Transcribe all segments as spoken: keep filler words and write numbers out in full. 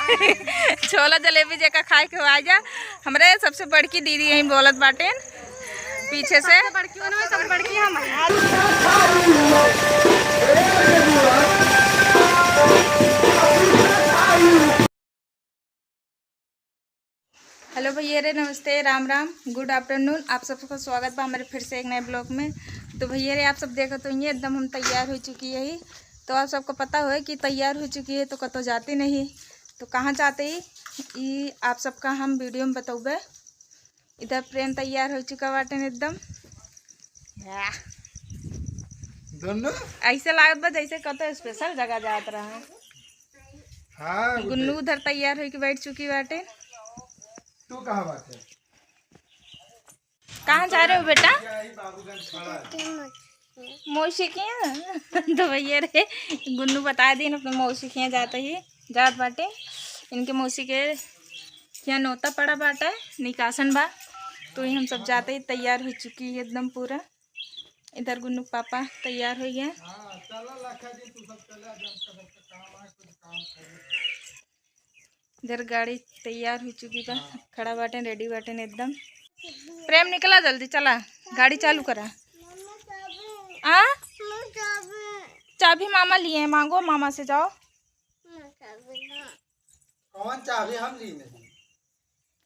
छोला जलेबी जेका खाए के हो आ जा। हमरे सबसे बड़की दीदी यहीं बोलत बाटेन पीछे से। सबसे बड़की उनमें, सबसे बड़की हम हैं। हेलो भैया रे, नमस्ते, राम राम, गुड आफ्टरनून। आप सबका स्वागत बा हमारे फिर से एक नए ब्लॉग में। तो भैया रे, आप सब देखत होइए, एकदम हम तैयार हो चुकी है। तो आप सबको पता होए कि तैयार हो चुकी है तो कतो जाती नहीं, तो कहाँ जाते ही, ई आप सबका हम वीडियो में बतौबे। इधर प्रेम तैयार हो चुका बाटेन एकदम। या। दोनों? ऐसे लागत बा जैसे कतो स्पेशल जगह जात रहा। हाँ, गुन्नू गुड्डे। उधर तैयार होके बैठ चुकी बाटे। तू कहाँ बाटे? कहाँ जा रहे हो बेटा? यही बाबूगंज खड़ा है। मौसी के यहाँ। तो भैया रे, गुन्नू बता दिन अपने मौसी के यहाँ जाते ही, जात बाटे। इनके मौसी के यहाँ नोता पड़ा बाटे, निकासन बा। तो ये हम सब जाते ही तैयार हो चुकी है एकदम पूरा। इधर गुन्नू के पापा तैयार हो गए। हाँ, चलो लखा जी, तू सब चले जा, हम सब काम है, कुछ काम करें। इधर गाड़ी तैयार हो चुकी बा, हाँ। खड़ा बाटेन, रेडी बाटेन एकदम। प्रेम निकला जल्दी, चला गाड़ी चालू करा। आ, चाबी मामा लिए हैं, मांगो मामा से, जाओ। कौन चाबी हम ली नहीं?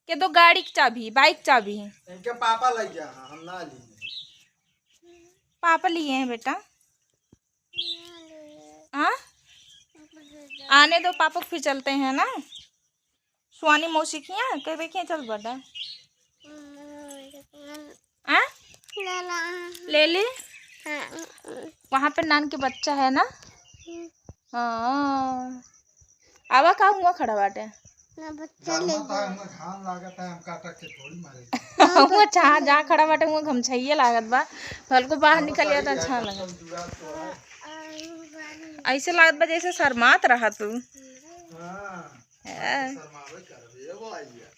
के दो गाड़ी की चाबी, बाइक चाबी है। इनके पापा लग गया, हाँ, हम ना ली नहीं। पापा लिए हैं बेटा। हाँ? आने दो पापा को, फिर चलते हैं ना। सुहानी मौसी के यहाँ, के देखिए, चल बेटा। हाँ? ले ला। ले ले? हाँ। वहाँ पे नान के बच्चा है ना? हम्म। हाँ। आवा का हुआ खड़ा बाटे? ना बच्चा ले गया। घाम लागत है, हम काटा के थोड़ी मारे। हुआ जहाँ, जहाँ खड़ा बाटे, हुआ घमछाइए लागत बा। हल्को बाहर निकल गया तो अच्छा लागत। ऐसे लागत बा जैसे शर्मात रहा तू। हाँ। हाँ। शर्मावे करबे, एगो आइया।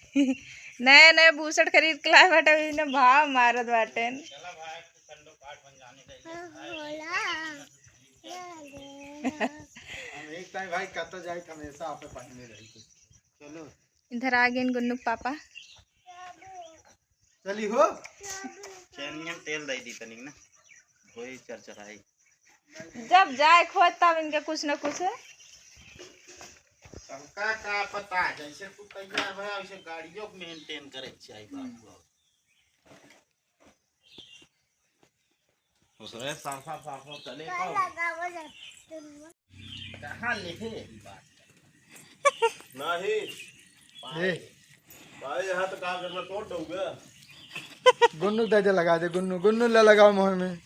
नया नया बुशर्ट खरीद के लाए बाटे, ओही ने भाव मारत बाटेन। चला भाई, तू संडो पाठ बन जाने दे। हाँ, होला। हम एक टाइम भाई कतो जाई, हमेशा आपे पहने रही। चलो। इधर आ गए गुन्नू के पापा। चली हो। चैनियन तेल दे दी तनिक ना, वही चरचराई। जब जाए खोज तब इनके कुछ न कुछ। सबका का पता, जैसे तू तैयार हो वैसे गाड़ियों के मेंटेन करे के चाहिए बाबू। उसने साफ साफ साफ साफ चले का पाओ। लगावा जाते हैं। कहाँ ले है ये बात? नहीं। ए। भाई, यहाँ तो का करना, तोड़ दोगे? गुन्नू दे दे, लगा दे, गुन्नू, गुन्नू ले लगाओ मुँह में।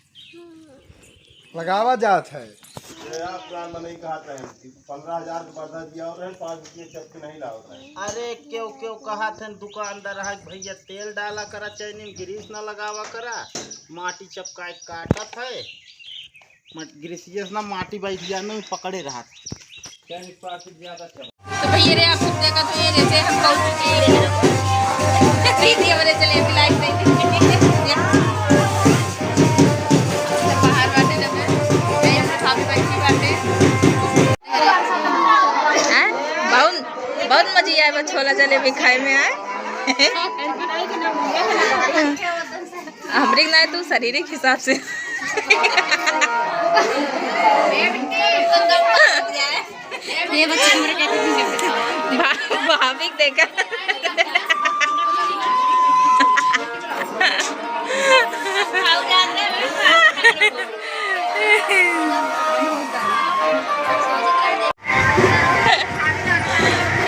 लगावा जात है। ये आप plan में नहीं कहा था कि पन्द्रह हजार के पर्दा दिया और है, पाँच रुपये चक्के नहीं लाओ था। अरे, क्यों, क्यों कहा था दुकानदार, हाँ, भैया, तेल डाला करा, चैनी में grease ना लगावा करा, माटी चपकाए काटत है। मत-, ग्रीसियस ना माटी बैठ गया, नहीं पकड़े रहा। तो भैया रे, आप सब देखत होइए, जैसे हम पहुंच चुके हैं। दीदी हमारे जलेबी लाइक नहीं दी। बाहर बाटे जब भाभी बैठी बाटे। हैं? बहुत, बहुत मजा आए बा छोला जलेबी खाए में, आए। हमरे के ना, तू शारीरिक हिसाब से। ये बच्चे हमरे कहते हैं, भा-, भाभी के देखा।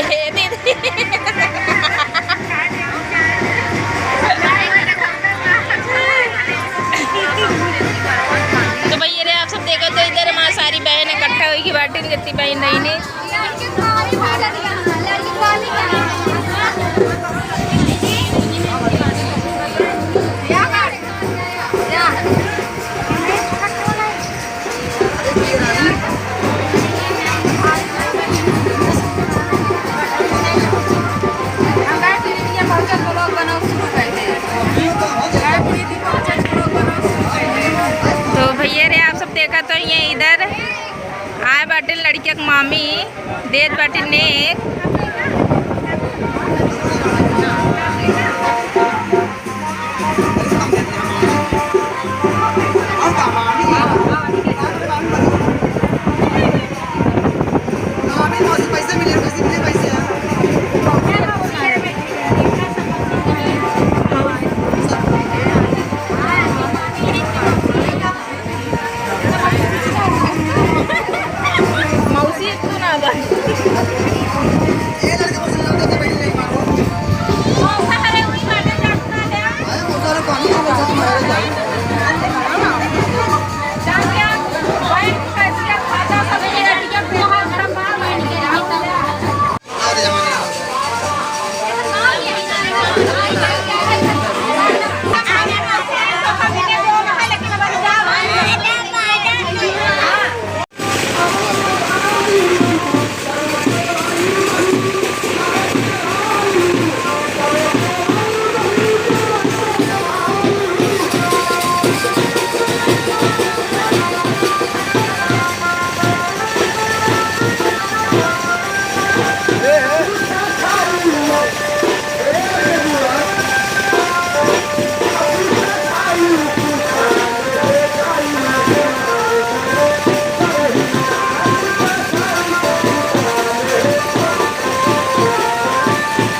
ए दीदी। तो भैया रे, आप सब देखत हो, इधर हमार सारी बहन इकट्ठा होइके बाटिन, जितनी बहन रही ने। तो भैया रे, आप सब देखत हो, ये इधर आए बाटे लड़किया के मामी, देत बाटे नेक।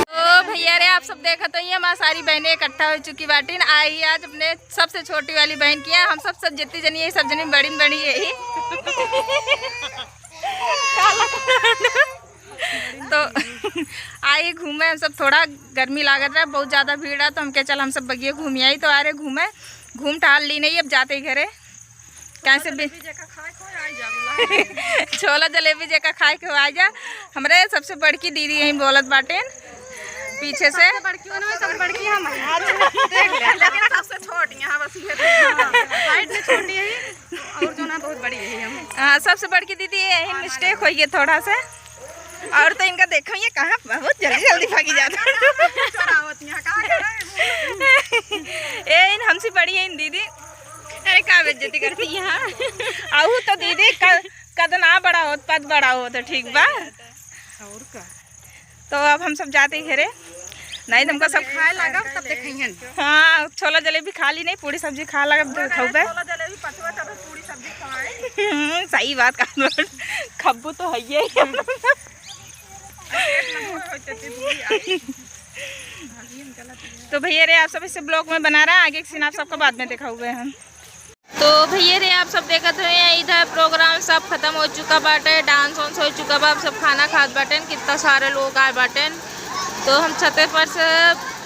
तो भैया रे, आप सब देखत होइए, हमार सारी बहनें इकट्ठा हो चुकी बाटिन। आई आज अपने सबसे छोटी वाली बहन की है, हम सब, सब जितनी जनी है, सब जनी बड़ी बड़ी यही। तो आई घूमे हम सब, थोड़ा गर्मी लागत रहा, बहुत ज्यादा भीड़ रहा, तो हम कहे चल हम सब बगिया घूम आई। तो आ रहे घूमे, घूम टहल ली नहीं, अब जाते ही घरे। कैसे भी जलेबी जेका खाए को आ जा, बोला। छोला जलेबी जेका खाए के हो आ जा। हमरे सबसे बड़की दीदी यहीं बोलत बाटेन पीछे से। सबसे बड़की उनमें, सबसे बड़की हम हैं। देख ले, लेकिन सबसे छोट यहाँ बस ये तो। हाइट में छोटी है और जो ना बहुत बड़ी है हम। हाँ, सबसे बड़की दीदी यही मिस्टेक होई है थोड़ा सा। और तो इनका देखो, ये कहाँ बहुत जल्दी जल्दी भागी जाता है। चोरावत यहाँ कहाँ कहाँ है? ए, इन हमसे बड़ी है इन दीदी। अरे, का बेइज्जती करती यहाँ? आहू तो दीदी क-, कद ना बड़ा होत, पद बड़ा होत, ठीक बा? और का? तो अब हम सब जाते ही घरे। नहीं, तुमको सब खाए लागब, तब देखइहन। हाँ, छोला जलेबी खा ली नहीं, पूरी सब्जी खा लागब, तू खाऊ बे। छोला जलेबी पचवा तब पूरी सब्जी खाए। हम्म, सही बात कहा। खब्बू तो है ही। तो भैया रे, आप सब इसे ब्लॉग में बना रहा, आगे के सीन आप सबको बाद में दिखाऊंगे हम। तो भैया रे, आप सब देखत हुए हैं, इधर प्रोग्राम सब खत्म हो चुका बाटे, डांस वांस हो चुका बा, अब सब खाना खात बाटेन, कितना सारे लोग आए बाटेन। तो हम छते पर से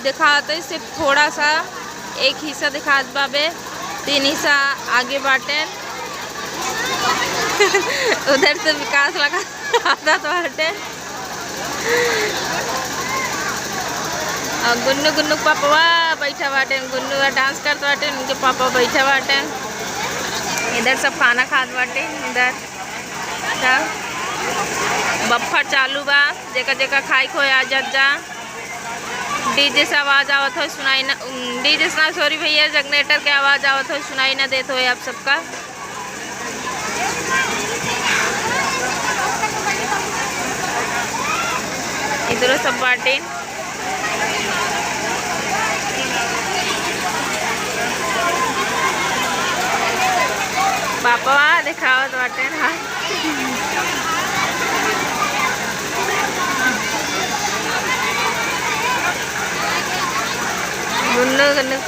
दिखाते सिर्फ थोड़ा सा, एक हिस्सा दिखात बाबे, तीन हिस्सा आगे बाटेन। उधर से विकास लगा आता तो हटे। और गुन्नू, गुन्नू के पापवा बैठा बाटे, गुन्नू डांस करत बाटे, उनके पापा बैठा बाटे। इधर सब खाना खात बाटे, इधर सब बफर चालू बा, जेका जेका खाए खोए आ जात जा। डीजे से आवाज आवत हो, सुनाई ना, डीजे से ना, सॉरी भैया, जनरेटर के आवाज आवत हो, सुनाई ना देत हो आप सबका। इधरो सब बाटे। पापा देखावत बाटे ना। गुन्नू, गुन्नू।